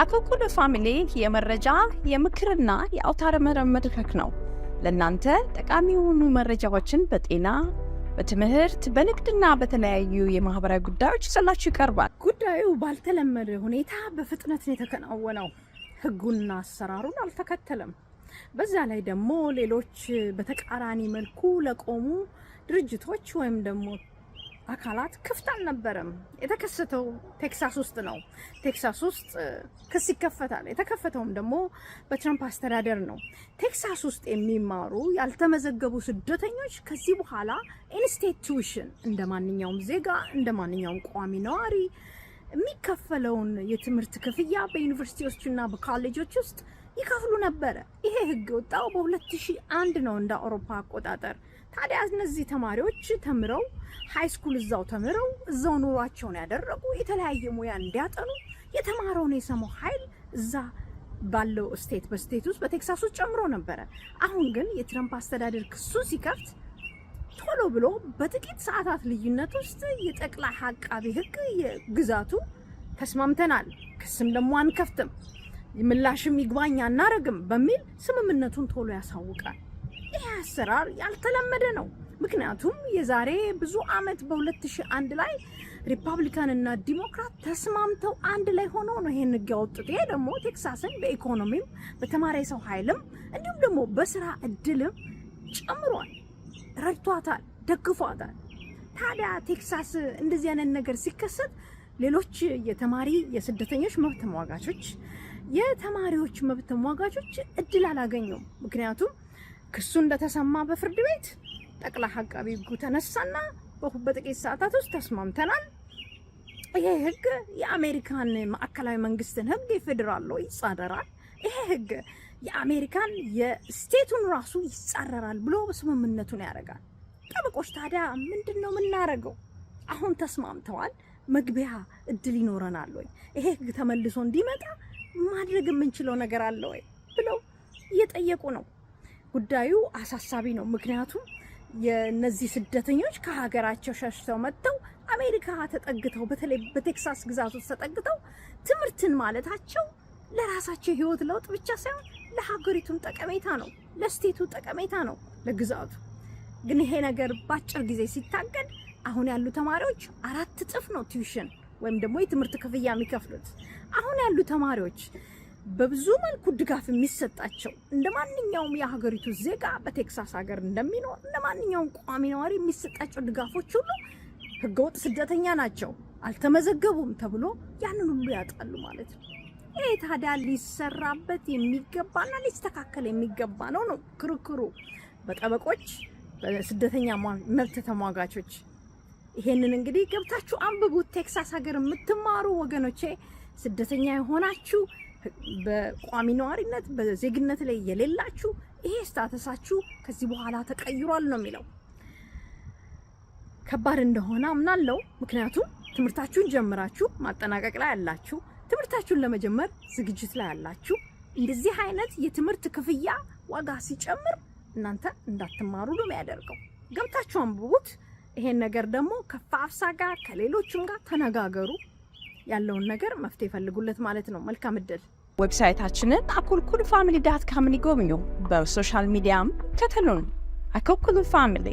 አኮኩሉ ፋሚሊ የመረጃ፣ የምክርና የአውታረ መረብ መድረክ ነው። ለእናንተ ጠቃሚ የሆኑ መረጃዎችን በጤና፣ በትምህርት፣ በንግድና በተለያዩ የማህበራዊ ጉዳዮች ይዞላችሁ ይቀርባል። ጉዳዩ ባልተለመደ ሁኔታ በፍጥነት ነው የተከናወነው። ሕጉና አሰራሩን አልተከተለም። በዛ ላይ ደግሞ ሌሎች በተቃራኒ መልኩ ለቆሙ ድርጅቶች ወይም ደግሞ አካላት ክፍት አልነበረም። የተከሰተው ቴክሳስ ውስጥ ነው። ቴክሳስ ውስጥ ክስ ይከፈታል። የተከፈተውም ደግሞ በትራምፕ አስተዳደር ነው። ቴክሳስ ውስጥ የሚማሩ ያልተመዘገቡ ስደተኞች ከዚህ በኋላ in-state tuition እንደ ማንኛውም ዜጋ፣ እንደ ማንኛውም ቋሚ ነዋሪ የሚከፈለውን የትምህርት ክፍያ በዩኒቨርሲቲዎችና በኮሌጆች ውስጥ ይከፍሉ ነበረ። ይሄ ህግ የወጣው በ2001 ነው እንደ አውሮፓ አቆጣጠር። ታዲያ እነዚህ ተማሪዎች ተምረው፣ high school እዛው ተምረው እዛው ኑሯቸውን ያደረጉ፣ የተለያየ ሙያ እንዲያጠኑ የተማረውን የሰው ኃይል እዛ ባለው state፣ በ state ውስጥ በቴክሳስ ውስጥ ጨምሮ ነበረ። አሁን ግን የትረምፕ አስተዳደር ክሱ ሲከፍት ቶሎ ብሎ በጥቂት ሰዓታት ልዩነት ውስጥ የጠቅላይ አቃቢ ህግ የግዛቱ ተስማምተናል፣ ክስም ደግሞ አንከፍትም፣ ምላሽም ይግባኝ አናረግም በሚል ስምምነቱን ቶሎ ያሳውቃል። ይህ አሰራር ያልተለመደ ነው። ምክንያቱም የዛሬ ብዙ ዓመት በ2001 ላይ ሪፐብሊካን እና ዲሞክራት ተስማምተው አንድ ላይ ሆነው ነው ይሄን ህግ ያወጡት። ይሄ ደግሞ ቴክሳስን በኢኮኖሚም፣ በተማረ የሰው ኃይልም፣ እንዲሁም ደግሞ በስራ እድልም ጨምሯል፣ ረድቷታል፣ ደግፏታል። ታዲያ ቴክሳስ እንደዚህ አይነት ነገር ሲከሰት ሌሎች የተማሪ የስደተኞች መብት ተሟጋቾች፣ የተማሪዎች መብት ተሟጋቾች እድል አላገኙም። ምክንያቱም ክሱ እንደተሰማ በፍርድ ቤት ጠቅላይ አቃቢ ሕጉ ተነሳና በጥቂት ሰዓታት ውስጥ ተስማምተናል፣ ይሄ ህግ የአሜሪካን ማዕከላዊ መንግስትን ህግ የፌዴራል law ይጻረራል፣ ይሄ ህግ የአሜሪካን የ state ኡን ራሱ ይጻረራል ብሎ ስምምነቱን ያደርጋል። ጠበቆች ታዲያ ምንድን ነው የምናደርገው? አሁን ተስማምተዋል፣ መግቢያ እድል ይኖረናል ወይ? ይሄ ህግ ተመልሶ እንዲመጣ ማድረግ የምንችለው ነገር አለ ወይ ብለው እየጠየቁ ነው። ጉዳዩ አሳሳቢ ነው። ምክንያቱም የነዚህ ስደተኞች ከሀገራቸው ሸሽተው መጥተው አሜሪካ ተጠግተው፣ በተለይ በቴክሳስ ግዛት ውስጥ ተጠግተው ትምህርትን ማለታቸው ለራሳቸው ህይወት ለውጥ ብቻ ሳይሆን ለሀገሪቱም ጠቀሜታ ነው፣ ለ state ኡ ጠቀሜታ ነው፣ ለግዛቱ። ግን ይሄ ነገር በአጭር ጊዜ ሲታገድ አሁን ያሉ ተማሪዎች 4 እጥፍ ነው tuition ወይም ደግሞ የትምህርት ክፍያ የሚከፍሉት። አሁን ያሉ ተማሪዎች በብዙ መልኩ ድጋፍ የሚሰጣቸው፣ እንደ ማንኛውም የሀገሪቱ ዜጋ በቴክሳስ ሀገር እንደሚኖር እንደ ማንኛውም ቋሚ ነዋሪ የሚሰጣቸው ድጋፎች ሁሉ ህገወጥ ስደተኛ ናቸው፣ አልተመዘገቡም ተብሎ ያንን ሁሉ ያጣሉ ማለት ነው። ይሄ ታዲያ ሊሰራበት የሚገባና ሊስተካከል የሚገባ ነው ነው ክርክሩ በጠበቆች፣ በስደተኛ መብት ተሟጋቾች። ይሄንን እንግዲህ ገብታችሁ አንብቡት። ቴክሳስ ሀገር የምትማሩ ወገኖቼ፣ ስደተኛ የሆናችሁ፣ በቋሚ ነዋሪነት በዜግነት ላይ የሌላችሁ፣ ይሄ status ኣችሁ ከዚህ በኋላ ተቀይሯል ነው የሚለው። ከባድ እንደሆነ አምናለሁ። ምክንያቱም ትምህርታችሁን ጀምራችሁ ማጠናቀቅ ላይ ያላችሁ፣ ትምህርታችሁን ለመጀመር ዝግጅት ላይ ያላችሁ፣ እንደዚህ አይነት የትምህርት ክፍያ ዋጋ ሲጨምር እናንተ እንዳትማሩ ነው የሚያደርገው። ገብታችሁ አንብቡት። ይሄን ነገር ደግሞ ከ FAFSA ጋር ከሌሎችም ጋር ተነጋገሩ። ያለውን ነገር መፍትሄ ፈልጉለት ማለት ነው። መልካም እድል። Website ኣችንን አኩልኩል ፋሚሊ.com ን ይጎብኙ። በ social media ም ተከተሉን። አኩኩሉ ፋሚሊ።